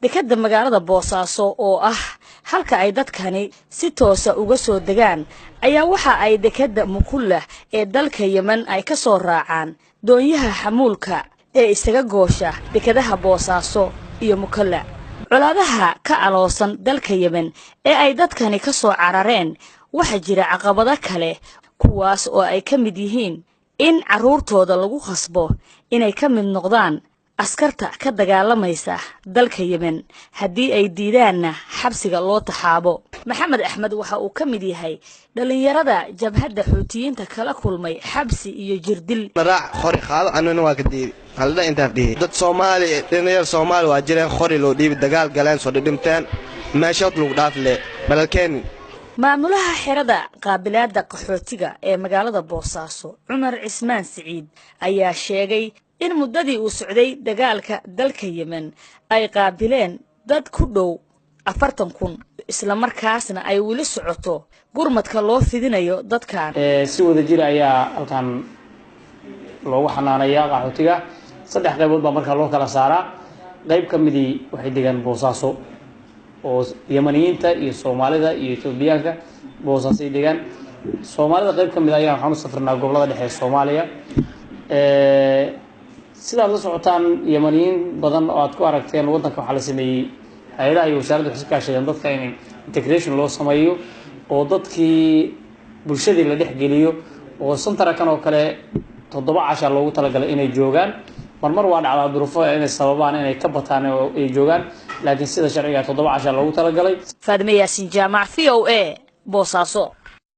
Dekadda magaalada Boosaaso oo ah halka ay dadkani si toosa uga soo degaan ayaa waxa ay dekadda Mukulla ee dalka Yemen ay ka soo raacaan doonyaha xamuulka ee isaga goosha dekadaha Boosaaso iyo Mukalla. Colaadaha ka aloosan dalka Yemen ee ay dadkani ka soo carareen, waxaa jira caqabado kale, kuwaas oo ay ka mid yihiin in carruurtooda lagu khasbo inay ka mid noqdaan askarta ka dagaalamaysa dalka Yemen, haddii ay diidaanna xabsiga loo taxaabo. Maxamed Axmed waxa uu ka mid yahay dhallinyarada jabhadda Xuutiyiinta kala kulmay xabsi iyo jirdil. Raac qori qaado, anina waa ka diiday haldha intaan dhihi. Dad Soomaali, dhalinyar Soomaali waa jireen, qori loo dhiibi, dagaal galeen, soo dhidhimteen, meeshood lagu dhaafle balalkeeni. Maamulaha xerada qaabilaadda qaxootiga ee magaalada Boosaaso, Cumar Cismaan Siciid, ayaa sheegay in muddadii uu socday dagaalka dalka Yemen ay qaabileen dad ku dhow 40,000, islamarkaasna ay weli socoto gurmadka loo fidinayo dadkan. Si wada jir ayaa halkan loogu xanaanayaa qaxootiga. Saddex qaybood baa markaa loo kala saaraa. Qayb ka midii waxay degaan Boosaaso, oo Yamaniyiinta iyo Soomaalida iyo Etoobiyaanka Boosaasay degaan. Soomaalida qayb ka mid ayaa waxaan u safrnaa gobolada dhexe ee Soomaaliya. Sidaad la socotaan, Yamaniyiin badan oo aad ku aragteen waddanka, waxaa la sameeyey, hay-adaha iyo wasaaradda waxay iska kaashadeen dadka in integration loo sameeyo oo dadkii bulshadii la dhex geliyo, oo centerkan oo kale 7 casha loogu talagalay inay joogaan. Marmar waa dhacdaa duruufo inay sababaan inay ka bataan oo ay joogaan, laakiin sida sharciga 7 casha loogu talagalay. Faadime Yaasin Jaamac, VOA, Boosaaso.